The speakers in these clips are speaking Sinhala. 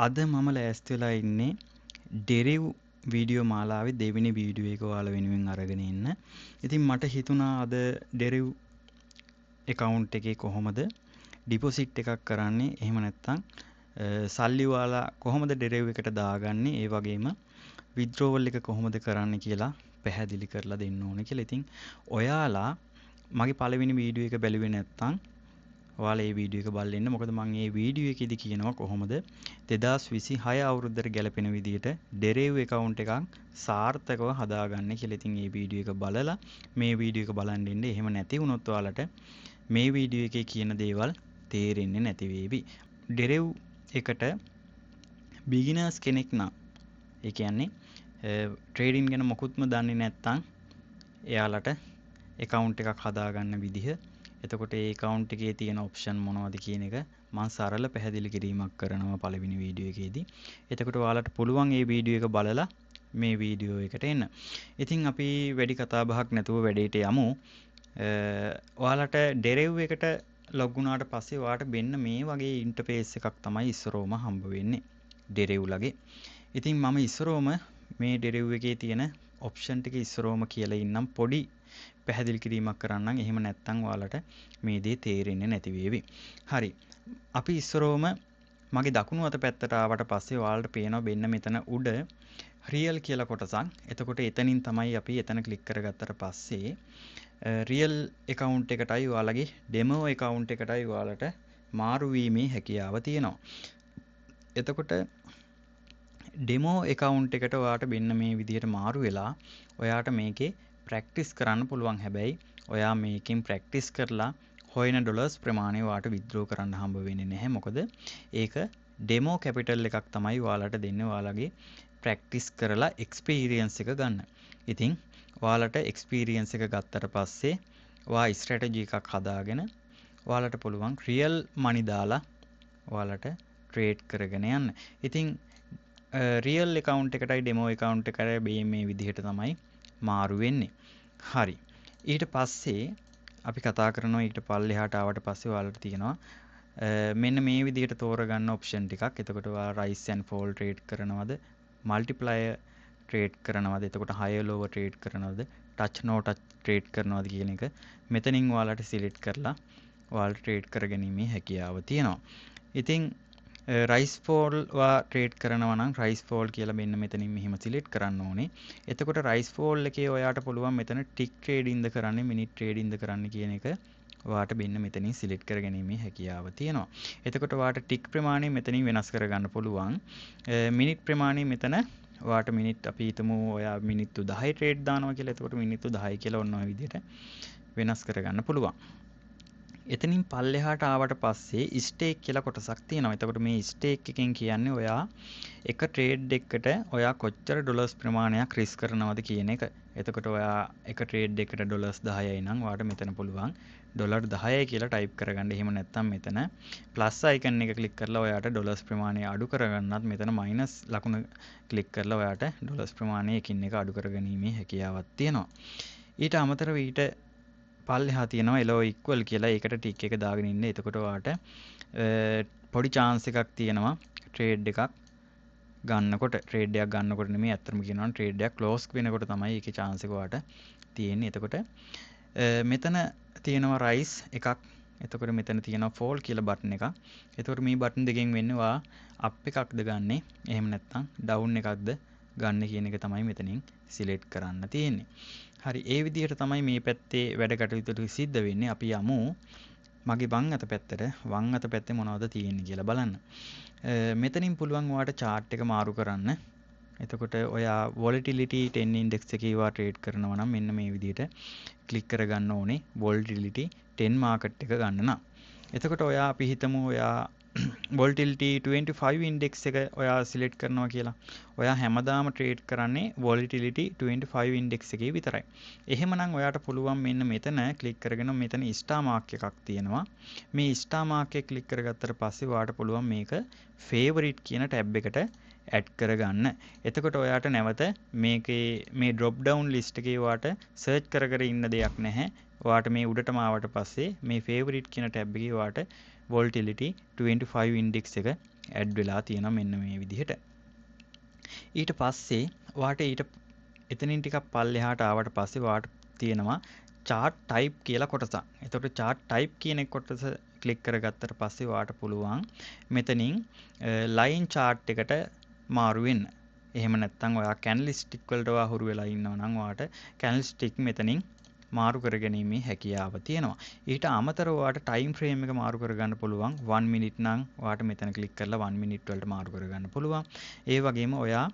අද මම ලෑස්ති වෙලා ඉන්නේ ඩෙරිව් වීඩියෝ මාලාවේ දෙවෙනි වීඩියෝ එක ඔයාලා වෙනුවෙන් අරගෙන එන්න. ඉතින් මට හිතුණා අද ඩෙරිව් ඇකවුන්ට් එකේ කොහොමද ඩිපොසිට් එකක් කරන්නේ, එහෙම නැත්නම් සල්ලි ඔයාලා කොහොමද ඩෙරිව් එකට දාගන්නේ, ඒ වගේම විත්ඩ්‍රෝවල් එක කොහොමද කරන්නේ කියලා පැහැදිලි කරලා දෙන්න ඕනේ කියලා. ඉතින් ඔයාලා මගේ පළවෙනි වීඩියෝ එක බැලුවේ නැත්නම් ඔයාලා මේ වීඩියෝ එක බලන්න ඉන්න. මොකද මම මේ වීඩියෝ එකේදී කියනවා කොහොමද 2026 අවුරුද්දට ගැලපෙන විදිහට ඩෙරිව් ඇකවුන්ට් එකක් සාර්ථකව හදාගන්න කියලා. ඉතින් මේ වීඩියෝ එක බලලා මේ වීඩියෝ එක බලන්න ඉන්න. එහෙම නැති වුණොත් ඔයාලට මේ වීඩියෝ එකේ කියන දේවල් තේරෙන්නේ නැති වේවි. ඩෙරිව් එකට බිගිනර්ස් කෙනෙක් නම්, ඒ කියන්නේ ට්‍රේඩින් ගැන මොකුත්ම දන්නේ නැත්නම් එයාලට ඇකවුන්ට් එකක් හදාගන්න විදිහ, එතකොට ඒ ඇකවුන්ට් එකේ තියෙන ඔප්ෂන් මොනවද කියන එක මං සරල පැහැදිලි කිරීමක් කරනවා පළවෙනි වීඩියෝ එකේදී. එතකොට ඔයාලට පුළුවන් මේ වීඩියෝ එක බලලා මේ වීඩියෝ එකට එන්න. ඉතින් අපි වැඩි කතා බහක් නැතුව වැඩේට යමු. ඔයාලට ඩෙරිව් එකට ලොග් වුණාට පස්සේ ඔයාලට මෙන්න මේ වගේ ඉන්ටර්ෆේස් එකක් තමයි ඉස්සරෝම හම්බ වෙන්නේ ඩෙරිව් ලගේ. ඉතින් මම ඉස්සරෝම මේ ඩෙරිව් එකේ තියෙන ඔප්ෂන් ටික ඉස්සරෝම කියලා ඉන්නම්, පොඩි පැහැදිලි කිරීමක් කරන්නම්. එහෙම නැත්නම් ඔයාලට මේ දේ තේරෙන්නේ නැති වේවි. හරි. අපි ඉස්සරෝම මගේ දකුණු අත පැත්තට ආවට පස්සේ ඔයාලට පේනවා මෙන්න මෙතන උඩ රියල් කියලා කොටසක්. එතකොට එතනින් තමයි අපි එතන ක්ලික් කරගත්තට පස්සේ රියල් ඇකවුන්ට් එකටයි ඔයාලගේ ඩෙමෝ ඇකවුන්ට් එකටයි ඔයාලට මාරු වීමේ හැකියාව තියෙනවා. එතකොට ඩෙමෝ ඇකවුන්ට් එකට ඔයාට මෙන්න මේ විදිහට මාරු වෙලා ඔයාට මේකේ ප්‍රැක්ටිස් කරන්න පුළුවන්. හැබැයි ඔයා මේකෙන් ප්‍රැක්ටිස් කරලා හොයන ඩොලර්ස් ප්‍රමාණය ඔයාට විත්ඩ්‍රෝ කරන්න හම්බ වෙන්නේ නැහැ. මොකද ඒක ඩෙමෝ කැපිටල් එකක් තමයි ඔයාලට දෙන්නේ ඔයාලගේ ප්‍රැක්ටිස් කරලා එක්ස්පීරියන්ස් එක ගන්න. ඉතින් ඔයාලට එක්ස්පීරියන්ස් එක ගත්තට පස්සේ ඔයා ස්ට්‍රැටජි එකක් හදාගෙන ඔයාලට පුළුවන් රියල් මනි දාලා ඔයාලට ට්‍රේඩ් කරගෙන යන්න. ඉතින් රියල් ඇකවුන්ට් එකටයි ඩෙමෝ ඇකවුන්ට් එකටයි මේ විදිහට තමයි මාරු වෙන්නේ. හරි. ඊට පස්සේ අපි කතා කරනවා ඊට පල්ලෙහාට ආවට පස්සේ ඔයාලට තියෙනවා මෙන්න මේ විදිහට තෝරගන්න ඔප්ෂන් ටිකක්. එතකොට ඔයා රයිස් ඇන්ඩ් ෆෝල් ට්‍රේඩ් කරනවද, මල්ටිප්ලයර් ට්‍රේඩ් කරනවද, එතකොට හයර් ලෝවර් ට්‍රේඩ් කරනවද, ටච් නෝ ටච් ට්‍රේඩ් කරනවද කියන එක මෙතනින් ඔයාලට සිලෙක්ට් කරලා ඔයාලට ට්‍රේඩ් කරගැනීමේ හැකියාව තියෙනවා. ඉතින් රයිස් ෆෝල් ඔයා ට්‍රේඩ් කරනවා නම් රයිස් ෆෝල් කියලා මෙන්න මෙතනින් මෙහෙම සිලෙක්ට් කරන්න ඕනේ. එතකොට රයිස් ෆෝල් එකේ ඔයාට පුළුවන් මෙතන ටික් ට්‍රේඩින්ද කරන්නේ මිනිට් ට්‍රේඩින්ද කරන්නේ කියන එක ඔයාට මෙන්න මෙතනින් සිලෙක්ට් කරගැනීමේ හැකියාව තියෙනවා. එතකොට ඔයාට ටික් ප්‍රමාණය මෙතනින් වෙනස් කරගන්න පුළුවන්. මිනිට් ප්‍රමාණය මෙතන ඔයාට මිනිට් අපි හිතමු ඔයා මිනිත්තු 10 ට්‍රේඩ් දානවා කියලා. එතකොට මිනිත්තු 10 කියලා ඔන්න ඔය විදිහට වෙනස් කරගන්න පුළුවන්. එතනින් පල්ලෙහාට ආවට පස්සේ ස්ටේක් කියලා කොටසක් තියෙනවා. එතකොට මේ ස්ටේක් එකෙන් කියන්නේ ඔයා එක ට්‍රේඩ් එකකට ඔයා කොච්චර ඩොලර්ස් ප්‍රමාණයක් රිස්ක් කරනවද කියන එක. එතකොට ඔයා එක ට්‍රේඩ් එකට ඩොලර්ස් 10යි නම් ඔයාට මෙතන පුළුවන් ඩොලර් 10යි කියලා ටයිප් කරගන්න. එහෙම නැත්නම් මෙතන ප්ලස් අයිකන් එක ක්ලික් කරලා ඔයාට ඩොලර්ස් ප්‍රමාණය අඩු කරගන්නත්, මෙතන මයිනස් ලකුණ ක්ලික් කරලා ඔයාට ඩොලර්ස් ප්‍රමාණය එකින් එක අඩු කරගැනීමේ හැකියාවක් තියෙනවා. ඊට අමතරව ඊට පල්ලෙහා තියෙනවා එලෝ ඉක්වල් කියලා. ඒකට ටික් එක දාගෙන ඉන්න. එතකොට ඔයාට පොඩි චාන්ස් එකක් තියෙනවා ට්‍රේඩ් එකක් ගන්නකොට. ට්‍රේඩ් එකක් ගන්නකොට නෙමෙයි, ඇත්තටම කියනවා නම් ට්‍රේඩ් එකක් ක්ලෝස් වෙනකොට තමයි ඒකේ චාන්ස් එක ඔයාට තියෙන්නේ. එතකොට මෙතන තියෙනවා රයිස් එකක්. එතකොට මෙතන තියෙනවා ෆෝල් කියලා බටන් එකක්. එතකොට මේ බටන් දෙකෙන් වෙන්නේ ඔයා අප් එකක්ද ගන්නෙ, එහෙම නැත්නම් ඩවුන් එකක්ද ගන්න කියන එක තමයි මෙතනින් සිලෙක්ට් කරන්න තියෙන්නේ. හරි, ඒ විදිහට තමයි මේ පැත්තේ වැඩ කටයුතු ටික සිද්ධ වෙන්නේ. අපි යමු මගේ වම් අත පැත්තට. වම් අත පැත්තේ මොනවද තියෙන්නේ කියලා බලන්න. මෙතනින් පුළුවන් ඔයාට චාට් එක මාරු කරන්න. එතකොට ඔයා වොලටිලිටි 10 ඉන්ඩෙක්ස් එකේ ඒවා ට්‍රේඩ් කරනවා නම් මෙන්න මේ විදිහට ක්ලික් කරගන්න ඕනේ වොලටිලිටි 10 මාකට් එක ගන්න නම්. එතකොට ඔයා අපි හිතමු ඔයා වොලටිලිටි 25 ඉන්ඩෙක්ස් එක ඔයා සිලෙක්ට් කරනවා කියලා. ඔයා හැමදාම ට්‍රේඩ් කරන්නේ වොලටිලිටි 25 ඉන්ඩෙක්ස් එකේ විතරයි. එහෙමනම් ඔයාට පුළුවන් මෙන්න මෙතන ක්ලික් කරගෙන මෙතන ස්ටාර් මාක් එකක් තියෙනවා. මේ ස්ටාර් මාක් එක ක්ලික් කරගත්තට පස්සේ ඔයාට පුළුවන් මේක ෆේවරිට් කියන ටැබ් එකට ඇඩ් කරගන්න. එතකොට ඔයාට නැවත මේකේ මේ ඩ්‍රොප් ඩවුන් ලිස්ට් එකේ ඔයාට සර්ච් කර කර ඉන්න දෙයක් නැහැ. ඔයාට මේ උඩටම ආවට පස්සේ මේ ෆේවරිට් කියන ටැබ් එකේ ඔයාට වොලටිලිටි 25 ඉන්ඩෙක්ස් එක ඇඩ් වෙලා තියෙනවා මෙන්න මේ විදිහට. ඊට පස්සේ ඔයාට ඊට එතනින් ටිකක් පල්ලෙහාට ආවට පස්සේ ඔයාට තියෙනවා chart type කියලා කොටසක්. එතකොට chart type කියන කොටස ක්ලික් කරගත්තට පස්සේ ඔයාට පුළුවන් මෙතනින් line chart එකට මාරු වෙන්න. එහෙම නැත්නම් ඔයා candlestick වලට ඔයා හුරු වෙලා ඉන්නවා නම් ඔයාට candlestick මෙතනින් මාරු කරගැනීමේ හැකියාව තියෙනවා. ඊට අමතරව ඔයාට ටයිම් ෆ්‍රේම් එක මාරු කරගන්න පුළුවන්. 1 මිනිට් නම් ඔයාට මෙතන ක්ලික් කරලා 1 මිනිට් වලට මාරු කරගන්න පුළුවන්. ඒ වගේම ඔයා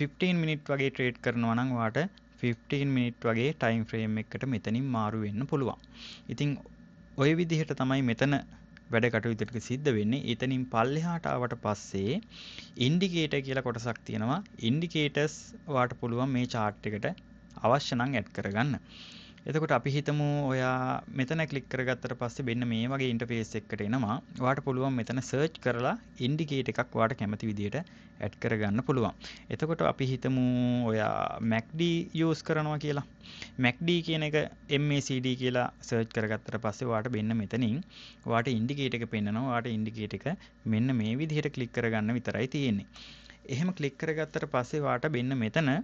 15 මිනිට් වගේ ට්‍රේඩ් කරනවා නම් ඔයාට 15 මිනිට් වගේ ටයිම් ෆ්‍රේම් එකකට මෙතනින් මාරු වෙන්න පුළුවන්. ඉතින් ඔය විදිහට තමයි මෙතන වැඩ කටයුතු ටික සිද්ධ වෙන්නේ. එතනින් පල්ලෙහාට ආවට පස්සේ ඉන්ඩිකේටර් කියලා කොටසක් තියෙනවා. ඉන්ඩිකේටර්ස් ඔයාට පුළුවන් මේ චාට් එකට අවශ්‍ය නම් ඇඩ් කරගන්න. එතකොට අපි හිතමු ඔයා මෙතන ක්ලික් කරගත්තට පස්සේ මෙන්න මේ වගේ ඉන්ටර්ෆේස් එකකට එනවා. ඔයාට පුළුවන් මෙතන සර්ච් කරලා ඉන්ඩිකේටර් එකක් ඔයාට කැමති විදියට ඇඩ් කරගන්න පුළුවන්. එතකොට අපි හිතමු ඔයා MACD use කරනවා කියලා. MACD කියන එක MACD කියලා සර්ච් කරගත්තට පස්සේ ඔයාට මෙන්න මෙතනින් ඔයාට ඉන්ඩිකේටර් එක පෙන්නනවා. ඔයාට ඉන්ඩිකේටර් එක මෙන්න මේ විදිහට ක්ලික් කරගන්න විතරයි තියෙන්නේ. එහෙම ක්ලික් කරගත්තට පස්සේ ඔයාට මෙන්න මෙතන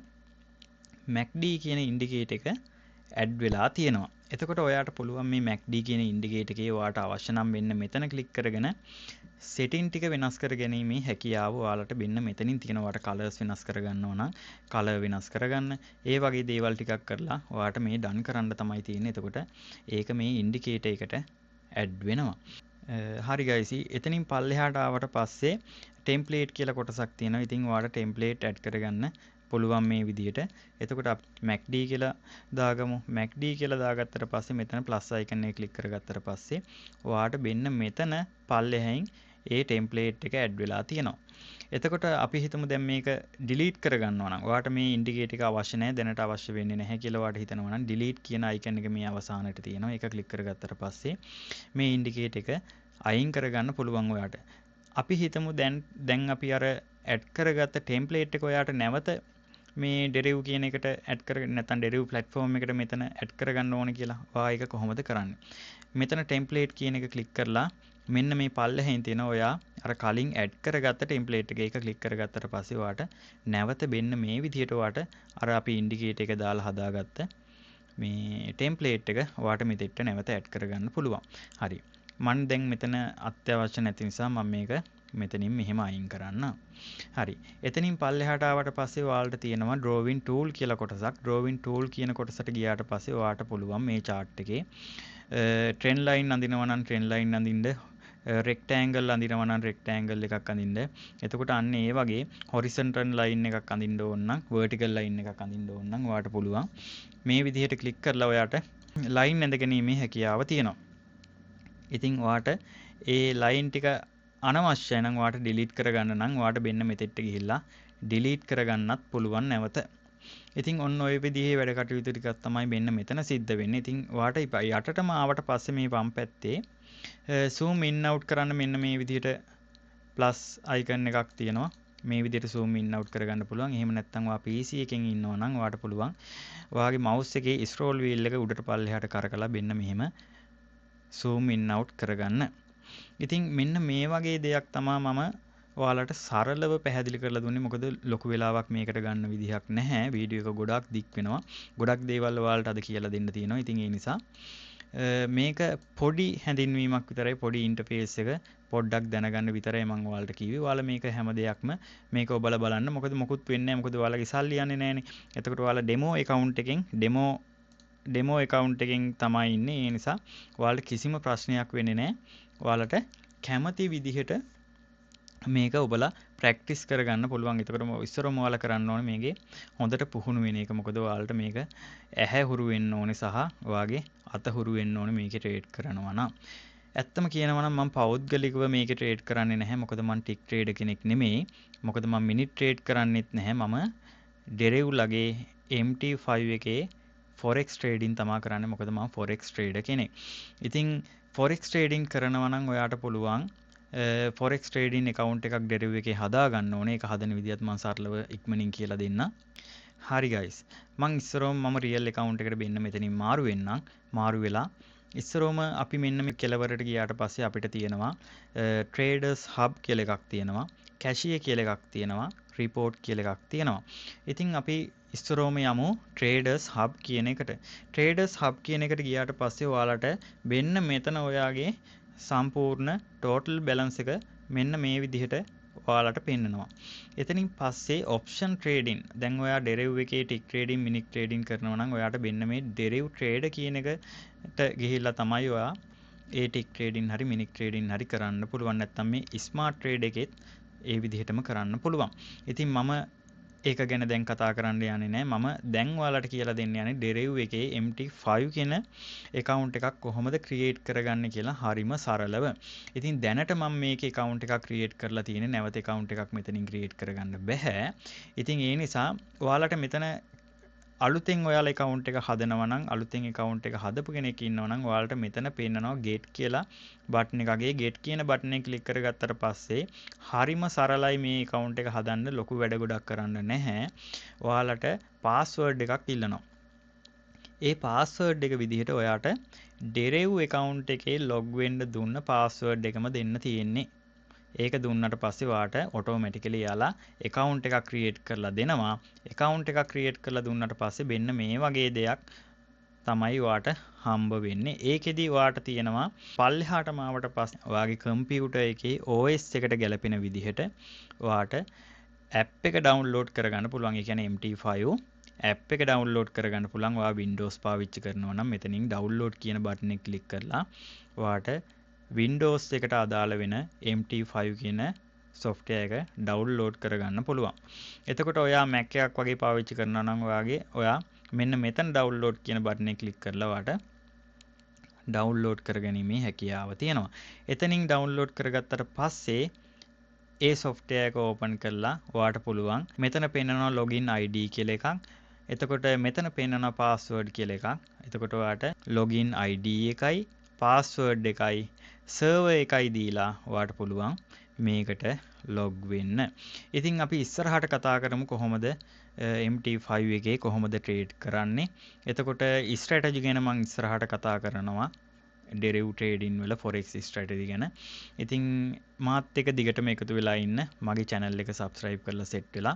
MACD කියන ඉන්ඩිකේටර් එක ඇඩ් වෙලා තියෙනවා. එතකොට ඔයාට පුළුවන් මේ MACD කියන ඉන්ඩිකේටර් එකේ ඔයාට අවශ්‍ය නම් මෙන්න මෙතන ක්ලික් කරගෙන සෙටින් ටික වෙනස් කර ගැනීමේ හැකියාව ඔයාලට මෙන්න මෙතනින් තියෙනවා. ඔයාට කලර්ස් වෙනස් කරගන්න ඕන නම් කලර් වෙනස් කරගන්න. ඒ වගේ දේවල් ටිකක් කරලා ඔයාට මේ ඩන් කරන්න තමයි තියෙන්නේ. එතකොට ඒක මේ ඉන්ඩිකේටර් එකට ඇඩ් වෙනවා. හරි ගයිස්, එතනින් පල්ලෙහාට ආවට පස්සේ ටෙම්ප්ලේට් කියලා කොටසක් තියෙනවා. ඉතින් ඔයාට ටෙම්ප්ලේට් ඇඩ් කරගන්න පුළුවන් මේ විදිහට. එතකොට අපි MACD කියලා දාගමු. MACD කියලා දාගත්තට පස්සේ මෙතන ප්ලස් අයිකන් එක ක්ලික් කරගත්තට පස්සේ ඔයාට මෙන්න මෙතන පල්ලෙහායින් ඒ ටෙම්ප්ලේට් එක ඇඩ් වෙලා තියෙනවා. එතකොට අපි හිතමු දැන් මේක ඩිලීට් කරගන්නවා නම් ඔයාට මේ ඉන්ඩිකේටර් එක අවශ්‍ය නැහැ, දැනට අවශ්‍ය වෙන්නේ නැහැ කියලා ඔයාට හිතනවා නම් ඩිලීට් කියන අයිකන් එක මේ අවසානයේ තියෙනවා. ඒක ක්ලික් කරගත්තට පස්සේ මේ ඉන්ඩිකේටර් එක අයින් කරගන්න පුළුවන් ඔයාට. අපි හිතමු දැන් අපි අර ඇඩ් කරගත්ත ටෙම්ප්ලේට් එක ඔයාට නැවත මේ ඩෙරිව් කියන එකට ඇඩ් කරගෙන නැත්නම් ඩෙරිව් ප්ලැට්ෆෝම් එකට මෙතන ඇඩ් කරගන්න ඕන කියලා. ඔයා ඒක කොහොමද කරන්නේ? මෙතන ටෙම්ප්ලේට් කියන එක ක්ලික් කරලා මෙන්න මේ පල්ලෙහෙන් තියෙන ඔයා අර කලින් ඇඩ් කරගත්ත ටෙම්ප්ලේට් එක ඒක ක්ලික් කරගත්තට පස්සේ ඔයාට නැවත මෙන්න මේ විදිහට ඔයාට අර අපි ඉන්ඩිකේටර් එක දාලා හදාගත්ත මේ ටෙම්ප්ලේට් එක ඔයාට මෙතෙක්ට නැවත ඇඩ් කරගන්න පුළුවන්. හරි. මං දැන් මෙතන අත්‍යවශ්‍ය නැති නිසා මම මේක මෙතනින් මෙහෙම අයින් කරන්න. හරි. එතනින් පල්ලෙහාට ආවට පස්සේ ඔයාලට තියෙනවා ඩ්‍රෝවිං ටූල් කියලා කොටසක්. ඩ්‍රෝවිං ටූල් කියන කොටසට ගියාට පස්සේ ඔයාට පුළුවන් මේ චාට් එකේ ට්‍රෙන්ඩ් ලයින් අඳිනවා නම් ට්‍රෙන්ඩ් ලයින් අඳින්න, රෙක්ටැන්ගල් අඳිනවා නම් රෙක්ටැන්ගල් එකක් අඳින්න. එතකොට අන්න ඒ වගේ හොරිසොන්ටල් ලයින් එකක් අඳින්න ඕන නම්, වර්ටිකල් ලයින් එකක් අඳින්න ඕන නම් ඔයාට පුළුවන් මේ විදිහට ක්ලික් කරලා ඔයාට ලයින් ඇඳ ගැනීමේ හැකියාව තියෙනවා. ඉතින් ඔයාට ඒ ලයින් ටික අනවශ්‍යයි නම් ඔයාට ඩිලීට් කරගන්න නම් ඔයාට මෙන්න මෙතෙන්ට ගිහිල්ලා ඩිලීට් කරගන්නත් පුළුවන් නැවත. ඉතින් ඔන්න ඔය විදිහේ වැඩ කටයුතු ටිකක් තමයි මෙන්න මෙතන සිද්ධ වෙන්නේ. ඉතින් ඔයාට යටටම ආවට පස්සේ මේ වම් පැත්තේ zoom in out කරන්න මෙන්න මේ විදිහට ප්ලස් අයිකන් එකක් තියෙනවා. මේ විදිහට zoom in out කරගන්න පුළුවන්. එහෙම නැත්නම් ඔයා PC එකෙන් ඉන්නවා නම් ඔයාට පුළුවන් ඔයාගේ මවුස් එකේ ස්ක්‍රෝල් වීල් එක උඩට පල්ලෙහාට කරකලා මෙන්න මෙහෙම zoom in out කරගන්න. ඉතින් මෙන්න මේ වගේ දෙයක් තමා මම ඔයාලට සරලව පැහැදිලි කරලා දුන්නේ. මොකද ලොකු වෙලාවක් මේකට ගන්න විදිහක් නැහැ. වීඩියෝ එක ගොඩාක් දික් වෙනවා. ගොඩක් දේවල් ඔයාලට අද කියලා දෙන්න තියෙනවා. ඉතින් ඒ නිසා මේක පොඩි හැඳින්වීමක් විතරයි, පොඩි ඉන්ටර්ෆේස් එක පොඩ්ඩක් දැනගන්න විතරයි මම ඔයාලට කිව්වේ. ඔයාලා මේක හැම දෙයක්ම මේක ඔබලා බලන්න. මොකද මොකුත් වෙන්නේ නැහැ. මොකද ඔයාලගේ සල්ලි යන්නේ නැහනේ. එතකොට ඔයාලා ඩෙමෝ ඇකවුන්ට් එකෙන් ඩෙමෝ ඇකවුන්ට් එකෙන් තමයි ඉන්නේ. ඒ නිසා ඔයාලට කිසිම ප්‍රශ්නයක් වෙන්නේ නැහැ. ඔයාලට කැමති විදිහට මේක ඔබලා ප්‍රැක්ටිස් කරගන්න පුළුවන්. එතකොට ඉස්සරම ඔයාලා කරන්න ඕනේ මේකේ හොඳට පුහුණු වෙන එක. මොකද ඔයාලට මේක ඇහැ හුරු වෙන්න ඕනේ සහ ඔයාගේ අත හුරු වෙන්න ඕනේ මේකේ ට්‍රේඩ් කරනවා නම්. ඇත්තම කියනවා නම් මම පෞද්ගලිකව මේකේ ට්‍රේඩ් කරන්නේ නැහැ. මොකද මං ටික් ට්‍රේඩර් කෙනෙක් නෙමෙයි. මොකද මං මිනිට් ට්‍රේඩ් කරන්නෙත් නැහැ. මම ඩෙරිව් ලගේ MT5 එකේ ෆොරෙක්ස් ට්‍රේඩින් තමා කරන්නේ. මොකද මං ෆොරෙක්ස් ට්‍රේඩර් කෙනෙක්. ඉතින් ෆොරෙක්ස් ට්‍රේඩින් කරනවා නම් ඔයාට පුළුවන් ෆොරෙක්ස් ට්‍රේඩින් ඇකවුන්ට් එකක් ඩෙරිව් එකේ හදා ගන්න ඕනේ. ඒක හදන විදියත් මං සරලව ඉක්මනින් කියලා දෙන්නම්. හරි ගයිස්, මං ඉස්සරවම මම රියල් ඇකවුන්ට් එකට මෙන්න මෙතනින් මාරු වෙන්නම්. මාරු වෙලා ඉස්සරෝම අපි මෙන්න මේ කෙළවරට ගියාට පස්සේ අපිට තියෙනවා ට්‍රේඩර්ස් හබ් කියලා එකක් තියෙනවා, කැෂියර් කියලා එකක් තියෙනවා, රිපෝට් කියලා එකක් තියෙනවා. ඉතින් අපි ඉස්සරෝම යමු ට්‍රේඩර්ස් හබ් කියන එකට. ට්‍රේඩර්ස් හබ් කියන එකට ගියාට පස්සේ ඔයාලට මෙන්න මෙතන ඔයාගේ සම්පූර්ණ ටෝටල් බැලන්ස් එක මෙන්න මේ විදිහට ඔයාලට පෙන්නනවා. එතනින් පස්සේ ඔප්ෂන් ට්‍රේඩින්, දැන් ඔයා ඩෙරිව් එකේ ටික් ට්‍රේඩින්, මිනික් ට්‍රේඩින් කරනවා නම් ඔයාට මෙන්න මේ ඩෙරිව් ට්‍රේඩර් කියන එකට ගිහිල්ලා තමයි ඔයා ඒ ටික් ට්‍රේඩින් හරි මිනික් ට්‍රේඩින් හරි කරන්න පුළුවන්. නැත්නම් මේ ස්මාර්ට් ට්‍රේඩ් එකෙත් ඒ විදිහටම කරන්න පුළුවන්. ඉතින් මම ඒක ගැන දැන් කතා කරන්න යන්නේ නෑ. මම දැන් ඔයාලට කියලා දෙන්න යන්නේ ඩෙරිව් එකේ MT5 කියන ඇකවුන්ට් එකක් කොහොමද ක්‍රියේට් කරගන්නේ කියලා හරිම සරලව. ඉතින් දැනට මම මේකේ ඇකවුන්ට් එකක් ක්‍රියේට් කරලා තියෙන්නේ. නැවත ඇකවුන්ට් එකක් මෙතනින් ක්‍රියේට් කරගන්න බැහැ. ඉතින් ඒ නිසා ඔයාලට මෙතන අලුතෙන් ඔයාලා ඇකවුන්ට් එක හදනවා නම්, අලුතෙන් ඇකවුන්ට් එක හදපු කෙනෙක් ඉන්නවා නම් ඔයාලට මෙතන පෙන්නනවා get කියලා බටන් එකක්. ඒ get කියන බටන් එක ක්ලික් කරගත්තට පස්සේ හරිම සරලයි මේ ඇකවුන්ට් එක හදන්න, ලොකු වැඩ ගොඩක් කරන්න නැහැ. ඔයාලට පාස්වර්ඩ් එකක් ඉල්ලනවා. ඒ පාස්වර්ඩ් එක විදිහට ඔයාට ඩෙරිව් ඇකවුන්ට් එකේ ලොග් වෙන්න දුන්න පාස්වර්ඩ් එකම දෙන්න තියෙන්නේ. ඒක දුන්නට පස්සේ ඔයාට ඔටෝමැටිකලි යාලා ඇකවුන්ට් එකක් ක්‍රියේට් කරලා දෙනවා. ඇකවුන්ට් එකක් ක්‍රියේට් කරලා දුන්නට පස්සේ මෙන්න මේ වගේ දෙයක් තමයි ඔයාට හම්බ වෙන්නේ. ඒකෙදි ඔයාට තියෙනවා පල්ලෙහාටම ආවට පස්සේ ඔයාගේ කම්පියුටර් එකේ OS එකට ගැලපෙන විදිහට ඔයාට ඇප් එක ඩවුන්ලෝඩ් කරගන්න පුළුවන්. ඒ කියන්නේ MT5 app එක ඩවුන්ලෝඩ් කරගන්න පුළුවන්. ඔයා Windows පාවිච්චි කරනවා නම් මෙතනින් ඩවුන්ලෝඩ් කියන බටන් එක ක්ලික් කරලා ඔයාට Windows එකට අදාළ වෙන MT5 කියන සොෆ්ට්වෙයාර් එක ඩවුන්ලෝඩ් කරගන්න පුළුවන්. එතකොට ඔයා Mac එකක් වගේ පාවිච්චි කරනවා නම් ඔයා මෙන්න මෙතන ඩවුන්ලෝඩ් කියන බටන් එක ක්ලික් කරලා ඔයාට ඩවුන්ලෝඩ් කරගැනීමේ හැකියාව තියෙනවා. එතනින් ඩවුන්ලෝඩ් කරගත්තට පස්සේ ඒ සොෆ්ට්වෙයාර් එක ඕපන් කරලා ඔයාට පුළුවන් මෙතන පෙන්නනවා ලොගින් ID කියලා එකක්. එතකොට මෙතන පෙන්නනවා පාස්වර්ඩ් කියලා එකක්. එතකොට ඔයාට ලොගින් ID එකයි පාස්වර්ඩ් එකයි සර්වර් එකයි දීලා ඔයාට පුළුවන් මේකට ලොග් වෙන්න. ඉතින් අපි ඉස්සරහට කතා කරමු කොහොමද MT5 එකේ කොහොමද ට්‍රේඩ් කරන්නේ. එතකොට ස්ට්‍රැටජි ගැන මම ඉස්සරහට කතා කරනවා. ඩෙරිව් ට්‍රේඩින් වල ෆොරෙක්ස් ස්ට්‍රැටජි ගැන. ඉතින් මාත් එක්ක දිගටම එකතු වෙලා ඉන්න, මගේ channel එක subscribe කරලා set වෙලා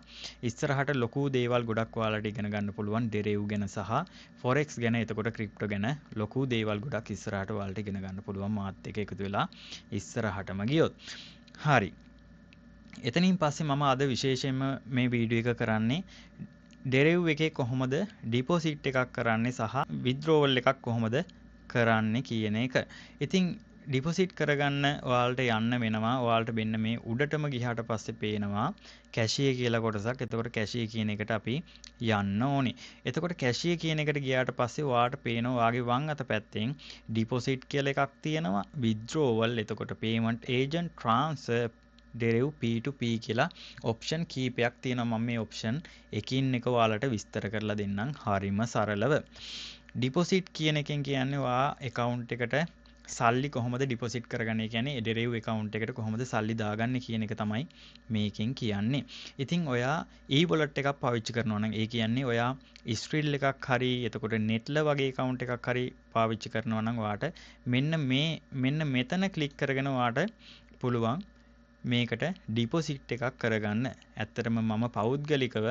ඉස්සරහට ලොකු දේවල් ගොඩක් ඔයාලට ඉගෙන ගන්න පුළුවන් ඩෙරිව් ගැන සහ ෆොරෙක්ස් ගැන. එතකොට ක්‍රිප්ටෝ ගැන ලොකු දේවල් ගොඩක් ඉස්සරහට ඔයාලට ඉගෙන ගන්න පුළුවන් මාත් එක්ක එකතු වෙලා ඉස්සරහටම ගියොත්. හරි. එතනින් පස්සේ මම අද විශේෂයෙන්ම මේ වීඩියෝ එක කරන්නේ ඩෙරිව් එකේ කොහොමද ඩිපොසිට් එකක් කරන්නේ සහ විත්ඩ්‍රෝවල් එකක් කොහොමද කරන්නේ කියන එක. ඉතින් ඩිපොසිට් කරගන්න ඔයාලට යන්න වෙනවා. ඔයාලට මෙන්න මේ උඩටම ගියාට පස්සේ පේනවා කැෂියර් කියලා කොටසක්. එතකොට කැෂියර් කියන එකට අපි යන්න ඕනේ. එතකොට කැෂියර් කියන එකට ගියාට පස්සේ ඔයාලට පේනවා ඔයාගේ වම් අත පැත්තෙන් ඩිපොසිට් කියලා එකක් තියෙනවා, විත්ඩ්‍රෝවල්, එතකොට පේමන්ට් ඒජන්ට්, ට්‍රාන්ස්ෆර්, ඩෙරිව් P2P කියලා ඔප්ෂන් කීපයක් තියෙනවා. මම මේ ඔප්ෂන් එකින් එක ඔයාලට විස්තර කරලා දෙන්නම් හරිම සරලව. ඩිපොසිට් කියන එකෙන් කියන්නේ ඔයා ඇකවුන්ට් එකට සල්ලි කොහොමද ඩිපොසිට් කරගන්නේ, ඒ කියන්නේ ඩෙරිව් ඇකවුන්ට් එකට කොහොමද සල්ලි දාගන්නේ කියන එක තමයි මේකෙන් කියන්නේ. ඉතින් ඔයා e-wallet එකක් පාවිච්චි කරනවා නම්, ඒ කියන්නේ ඔයා Skrill එකක් හරි එතකොට Neteller වගේ ඇකවුන්ට් එකක් හරි පාවිච්චි කරනවා නම් ඔයාට මෙන්න මෙතන ක්ලික් කරගෙන ඔයාට පුළුවන් මේකට ඩිපොසිට් එකක් කරගන්න. ඇත්තටම මම පෞද්ගලිකව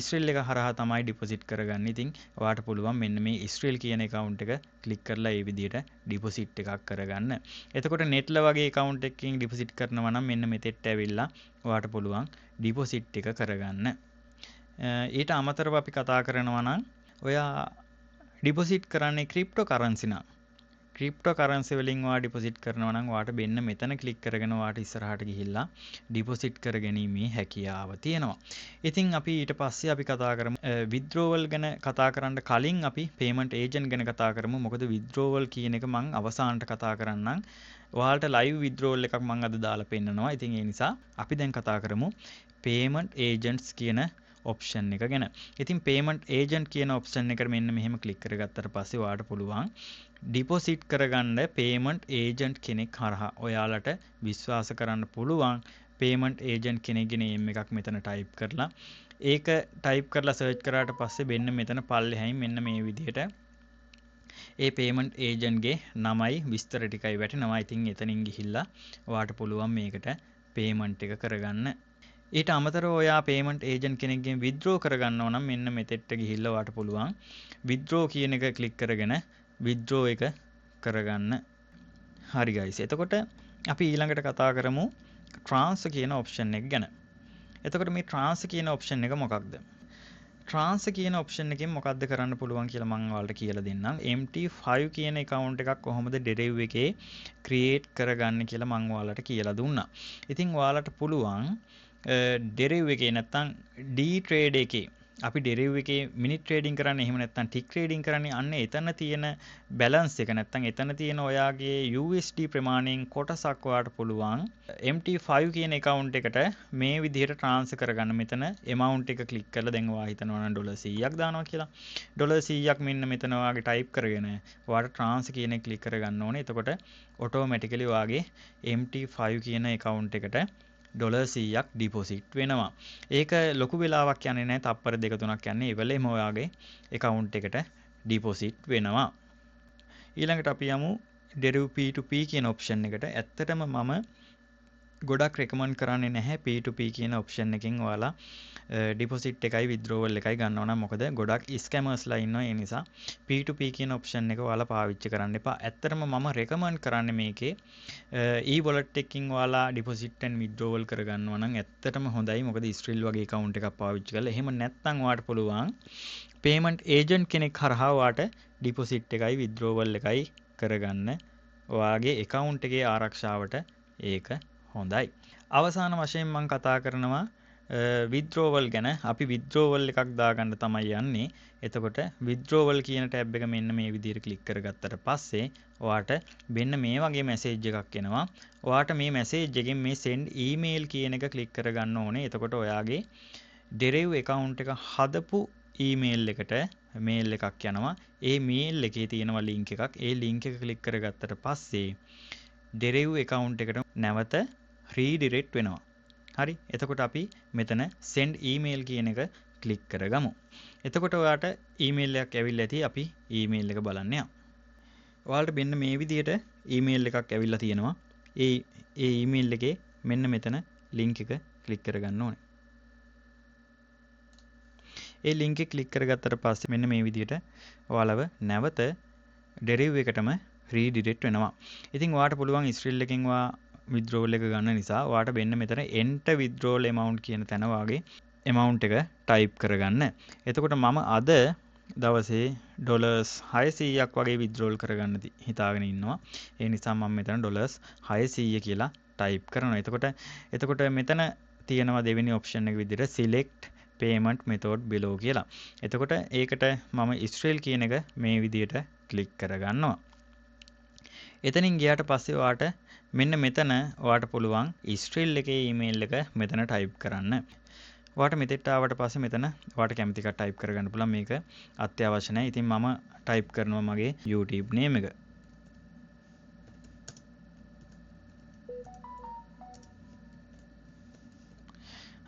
Skrill එක හරහා තමයි ඩිපොසිට් කරගන්නේ. ඉතින් ඔයාට පුළුවන් මෙන්න මේ Skrill කියන ඇකවුන්ට් එක ක්ලික් කරලා ඒ විදිහට ඩිපොසිට් එකක් කරගන්න. එතකොට Neteller වගේ ඇකවුන්ට් එකකින් ඩිපොසිට් කරනවා නම් මෙන්න මෙතෙන්ට ඇවිල්ලා ඔයාට පුළුවන් ඩිපොසිට් එක කරගන්න. ඊට අමතරව අපි කතා කරනවා නම් ඔයා ඩිපොසිට් කරන්නේ ක්‍රිප්ටෝ කරන්සි නම්, ක්‍රිප්ටෝ කරන්සි වලින් ඔයා ඩිපොසිට් කරනවා නම් ඔයාට මෙන්න මෙතන ක්ලික් කරගෙන ඔයාට ඉස්සරහට ගිහිල්ලා ඩිපොසිට් කරගැනීමේ හැකියාව තියෙනවා. ඉතින් අපි ඊට පස්සේ අපි කතා කරමු විත්ඩ්‍රෝවල් ගැන. කතා කරන්න කලින් අපි පේමන්ට් ඒජන්ට් ගැන කතා කරමු. මොකද විත්ඩ්‍රෝවල් කියන එක මං අවසානට කතා කරන්නම්. ඔයාලට ලයිව් විත්ඩ්‍රෝවල් එකක් මං අද දාලා පෙන්නනවා. ඉතින් ඒ නිසා අපි දැන් කතා කරමු පේමන්ට් ඒජන්ට්ස් කියන ඔප්ෂන් එක ගැන. ඉතින් පේමන්ට් ඒජන්ට් කියන ඔප්ෂන් එකට මෙන්න මෙහෙම ක්ලික් කරගත්තට පස්සේ ඔයාලට පුළුවන් ඩිපොසිට් කරගන්න පේමන්ට් ඒජන්ට් කෙනෙක් හරහා. ඔයාලට විශ්වාස කරන්න පුළුවන් පේමන්ට් ඒජන්ට් කෙනෙක්ගේ නේම් එකක් මෙතන ටයිප් කරලා, ඒක ටයිප් කරලා සර්ච් කරාට පස්සේ මෙන්න මෙතන පල්ලෙහායින් මෙන්න මේ විදිහට ඒ පේමන්ට් ඒජන්ට්ගේ නමයි විස්තර ටිකයි වැටෙනවා. ඉතින් එතනින් ගිහිල්ලා ඔයාට පුළුවන් මේකට පේමන්ට් එක කරගන්න. ඊට අමතරව ඔයා පේමන්ට් ඒජන්ට් කෙනෙක්ගෙන් විත්ඩ්‍රෝ කරගන්නව නම් මෙන්න මෙතෙන්ට ගිහිල්ලා ඔයාට පුළුවන් විත්ඩ්‍රෝ කියන එක ක්ලික් කරගෙන විත්ඩ්‍රෝ එක කරගන්න. හරි ගයිස්. එතකොට අපි ඊළඟට කතා කරමු ට්‍රාන්ස්ෆර් කියන ඔප්ෂන් එක ගැන. එතකොට මේ ට්‍රාන්ස්ෆර් කියන ඔප්ෂන් එක මොකක්ද? ට්‍රාන්ස්ෆර් කියන ඔප්ෂන් එකෙන් මොකක්ද කරන්න පුළුවන් කියලා මම ඔයාලට කියලා දෙන්නම්. MT5 කියන ඇකවුන්ට් එකක් කොහොමද ඩෙරිව් එකේ ක්‍රියේට් කරගන්න කියලා මම ඔයාලට කියලා දුන්නා. ඉතින් ඔයාලට පුළුවන් ඩෙරිව් එකේ නැත්තම් D trade එකේ අපි ඩෙරිව් එකේ මිනිට් ට්‍රේඩින් කරන්නේ, එහෙම නැත්නම් ටික් ට්‍රේඩින් කරන්නේ, අන්න එතන තියෙන බැලන්ස් එක නැත්නම් එතන තියෙන ඔයාගේ USD ප්‍රමාණයෙන් කොටසක් ඔයාට පුළුවන් MT5 කියන ඇකවුන්ට් එකට මේ විදිහට ට්‍රාන්ස්ෆර් කරගන්න. මෙතන ඇමවුන්ට් එක ක්ලික් කරලා දැන් ඔයා හිතනවා නම් ඩොලර් 100ක් දානවා කියලා. ඩොලර් 100ක් මෙන්න මෙතන ඔයාගේ ටයිප් කරගෙන ඔයාට ට්‍රාන්ස්ෆර් කියන එක ක්ලික් කරගන්න ඕනේ. එතකොට ඔටෝමැටිකලි ඔයාගේ MT5 කියන ඇකවුන්ට් එකට ඩොලර් 100ක් ඩිපොසිට් වෙනවා. ඒක ලොකු වෙලාවක් යන්නේ නැහැ, තප්පර දෙක තුනක් යන්නේ. ඒ වෙලෙම ඔයාගේ ඇකවුන්ට් එකට ඩිපොසිට් වෙනවා. ඊළඟට අපි යමු ඩෙරිව් P2P කියන ඔප්ෂන් එකට. ඇත්තටම මම ගොඩක් රෙකමන්ඩ් කරන්නේ නැහැ P2P කියන ඔප්ෂන් එකෙන් ඔයාලා ඩිපොසිට් එකයි විත්ඩ්‍රෝවල් එකයි ගන්නවා නම්, මොකද ගොඩක් ස්කැමර්ස්ලා ඉන්නවා. ඒ නිසා P2P කියන ඔප්ෂන් එක ඔයාලා පාවිච්චි කරන්න එපා. ඇත්තටම මම රෙකමන්ඩ් කරන්නේ මේකේ e-wallet එකකින් ඔයාලා ඩිපොසිට් ඇන්ඩ් විත්ඩ්‍රෝවල් කරගන්නවා නම් ඇත්තටම හොඳයි. මොකද ස්ට්‍රිල් වගේ ඇකවුන්ට් එකක් පාවිච්චි කරලා. එහෙම නැත්නම් ඔයාට පුළුවන් පේමන්ට් ඒජන්ට් කෙනෙක් හරහා ඔයාට ඩිපොසිට් එකයි විත්ඩ්‍රෝවල් එකයි කරගන්න. ඔයාගේ ඇකවුන්ට් එකේ ආරක්ෂාවට ඒක හොඳයි. අවසාන වශයෙන් මම කතා කරනවා විත්ඩ්‍රෝවල් ගැන. අපි විත්ඩ්‍රෝවල් එකක් දාගන්න තමයි යන්නේ. එතකොට විත්ඩ්‍රෝවල් කියන ටැබ් එක මෙන්න මේ විදිහට ක්ලික් කරගත්තට පස්සේ ඔයාට මෙන්න මේ වගේ මැසේජ් එකක් එනවා. ඔයාට මේ මැසේජ් එකෙන් මේ send email කියන එක ක්ලික් කරගන්න ඕනේ. එතකොට ඔයාගේ ඩෙරිව් ඇකවුන්ට් එක හදපු ඊමේල් එකට මේල් එකක් යනවා. ඒ මේල් එකේ තියෙනවා ලින්ක් එකක්. ඒ ලින්ක් එක ක්ලික් කරගත්තට පස්සේ ඩෙරිව් ඇකවුන්ට් එකට නැවත රීඩිරෙක්ට් වෙනවා. හරි. එතකොට අපි මෙතන send email කියන එක ක්ලික් කරගමු. එතකොට ඔයාට ඊමේල් එකක් ඇවිල්ලා ඇති. අපි ඊමේල් එක බලන්න යමු. ඔයාලට මෙන්න මේ විදිහට ඊමේල් එකක් ඇවිල්ලා තියෙනවා. ඒ ඒ ඊමේල් එකේ මෙන්න මෙතන ලින්ක් එක ක්ලික් කරගන්න ඕනේ. ඒ ලින්ක් එක ක්ලික් කරගත්තට පස්සේ මෙන්න මේ විදිහට ඔයාලව නැවත ඩෙරිව් එකටම රීඩිරෙක්ට් වෙනවා. ඉතින් ඔයාට පුළුවන් ස්ක්‍රීන් එකෙන් ඔයා විත්ඩ්‍රෝවල් එක ගන්න නිසා ඔයාට මෙන්න මෙතන enter withdrawal amount කියන තැන වාගේ amount එක ටයිප් කරගන්න. එතකොට මම අද දවසේ ඩොලර්ස් 600ක් වගේ විත්ඩ්‍රෝවල් කරගන්න හිතාගෙන ඉන්නවා. ඒ නිසා මම මෙතන ඩොලර්ස් 600 කියලා ටයිප් කරනවා. එතකොට මෙතන තියෙනවා දෙවෙනි ඔප්ෂන් එක විදිහට select payment method below කියලා. එතකොට ඒකට මම Israel කියන එක මේ විදිහට ක්ලික් කරගන්නවා. එතනින් ගියාට පස්සේ ඔයාට මෙන්න මෙතන ඔයාට පුළුවන් Israel එකේ ඊමේල් එක මෙතන ටයිප් කරන්න. ඔයාට මෙතෙන්ට ආවට පස්සේ මෙතන ඔයාට කැමති එකක් ටයිප් කරගන්න පුළුවන්. මේක අත්‍යවශ්‍ය නැහැ. ඉතින් මම ටයිප් කරනවා මගේ YouTube name එක.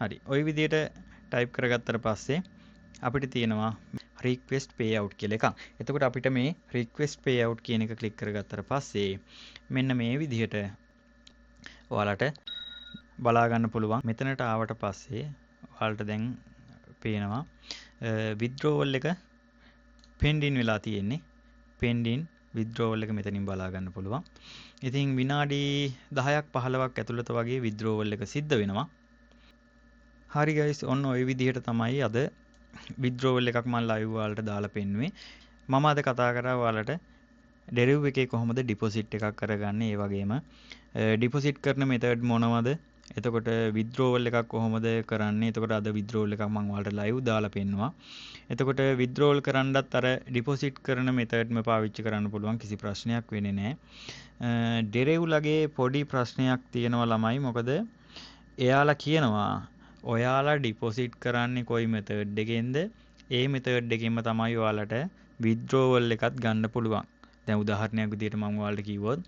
හරි. ඔය විදිහට ටයිප් කරගත්තට පස්සේ අපිට තියෙනවා request payout කියලා එකක්. එතකොට අපිට මේ request payout කියන එක ක්ලික් කරගත්තට පස්සේ මෙන්න මේ විදිහට ඔයාලට බලා ගන්න පුළුවන්. මෙතනට ආවට පස්සේ ඔයාලට දැන් පේනවා withdrawal එක pending වෙලා තියෙන්නේ. pending withdrawal එක මෙතනින් බලා ගන්න පුළුවන්. ඉතින් විනාඩි 10ක් 15ක් ඇතුළත වගේ withdrawal එක සිද්ධ වෙනවා. හරි ගයිස්, ඔන්න ඔය විදිහට තමයි අද withdrawal එකක් මම ලයිව් ඔයාලට දාලා පෙන්නුවේ. මම අද කතා කරා ඔයාලට ඩෙරිව් එකේ කොහොමද ඩිපොසිට් එකක් කරගන්නේ, ඒ වගේම ඩිපොසිට් කරන මෙතඩ් මොනවද, එතකොට withdrawal එකක් කොහොමද කරන්නේ. එතකොට අද withdrawal එකක් මම ඔයාලට ලයිව් දාලා පෙන්නුවා. එතකොට withdrawal කරන්නත් අර ඩිපොසිට් කරන මෙතඩ්ම පාවිච්චි කරන්න පුළුවන්, කිසි ප්‍රශ්නයක් වෙන්නේ නැහැ. ඩෙරිව් ලගේ පොඩි ප්‍රශ්නයක් තියෙනවා ළමයි. මොකද එයාලා කියනවා ඔයාලා ඩිපොසිට් කරන්නේ කොයි මෙතඩ් එකෙන්ද, ඒ මෙතඩ් එකෙන්ම තමයි ඔයාලට විත්ඩ්‍රෝවල් එකත් ගන්න පුළුවන්. දැන් උදාහරණයක් විදිහට මම ඔයාලට කිව්වොත්,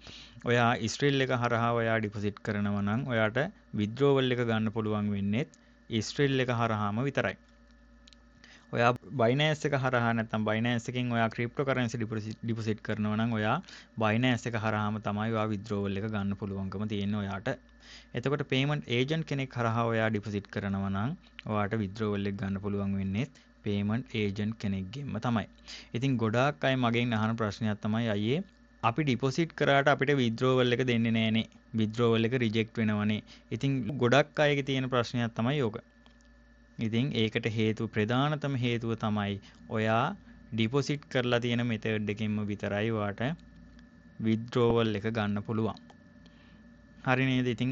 ඔයා ස්ට්‍රිල් එක හරහා ඔයා ඩිපොසිට් කරනවා නම් ඔයාට විත්ඩ්‍රෝවල් එක ගන්න පුළුවන් වෙන්නේත් ස්ට්‍රිල් එක හරහාම විතරයි. ඔයා Binance එක හරහා නැත්නම් Binance එකෙන් ඔයා ක්‍රිප්ටෝ කරන්සි ඩිපොසිට් කරනවා නම් ඔයා Binance එක හරහාම තමයි ඔයා විත්ඩ්‍රෝවල් එක ගන්න පුළුවන්කම තියෙන්නේ ඔයාට. එතකොට පේමන්ට් ඒජන්ට් කෙනෙක් හරහා ඔයා ඩිපොසිට් කරනවා නම් ඔයාට විත්ඩ්‍රෝවල් එක ගන්න පුළුවන් වෙන්නේ පේමන්ට් ඒජන්ට් කෙනෙක්ගෙන්ම තමයි. ඉතින් ගොඩාක් අය මගෙන් අහන ප්‍රශ්නයක් තමයි අයියේ අපි ඩිපොසිට් කරාට අපිට විත්ඩ්‍රෝවල් එක දෙන්නේ නෑනේ. විත්ඩ්‍රෝවල් එක රිජෙක්ට් වෙනවනේ. ඉතින් ගොඩක් අයගේ තියෙන ප්‍රශ්නයක් තමයි ඕක. ඉතින් ඒකට හේතුව ප්‍රධානතම හේතුව තමයි ඔයා ඩිපොසිට් කරලා තියෙන මෙතඩ් එකකින්ම විතරයි ඔයාට විත්ඩ්‍රෝවල් එක ගන්න පුළුවන්. හරි නේද? ඉතින්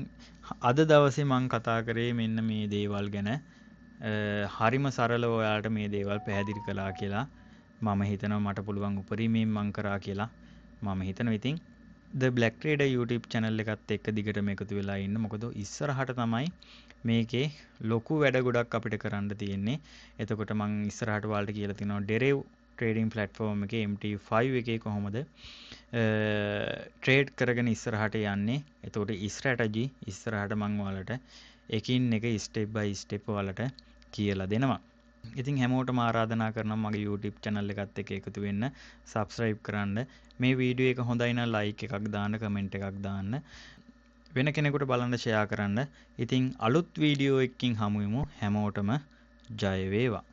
අද දවසේ මං කතා කරේ මෙන්න මේ දේවල් ගැන. හරිම සරලව ඔයාලට මේ දේවල් පැහැදිලි කළා කියලා මම හිතනවා. මට පුළුවන් උපරිමයෙන් මං කරා කියලා මම හිතනවා. ඉතින් The Black Trader YouTube channel එකත් එක්ක දිගටම එකතු වෙලා ඉන්න. මොකද ඉස්සරහට තමයි මේකේ ලොකු වැඩ ගොඩක් අපිට කරන්න තියෙන්නේ. එතකොට මං ඉස්සරහට ඔයාලට කියලා තියෙනවා Deriv trading platform එකේ MT5 එකේ කොහොමද ට්‍රේඩ් කරගෙන ඉස්සරහට යන්නේ. එතකොට ස්ට්‍රැටජි ඉස්සරහට මං ඔයාලට එකින් එක ස්ටෙප් බයි ස්ටෙප් ඔයාලට කියලා දෙනවා. ඉතින් හැමෝටම ආරාධනා කරනවා මගේ YouTube channel එකත් එක්ක එකතු වෙන්න, subscribe කරන්න. මේ වීඩියෝ එක හොඳයි නම් like එකක් දාන්න, comment එකක් දාන්න, වෙන කෙනෙකුට බලන්න ෂෙයා කරන්න. ඉතින් අලුත් වීඩියෝ එකකින් හමු වෙමු. හැමෝටම ජය වේවා.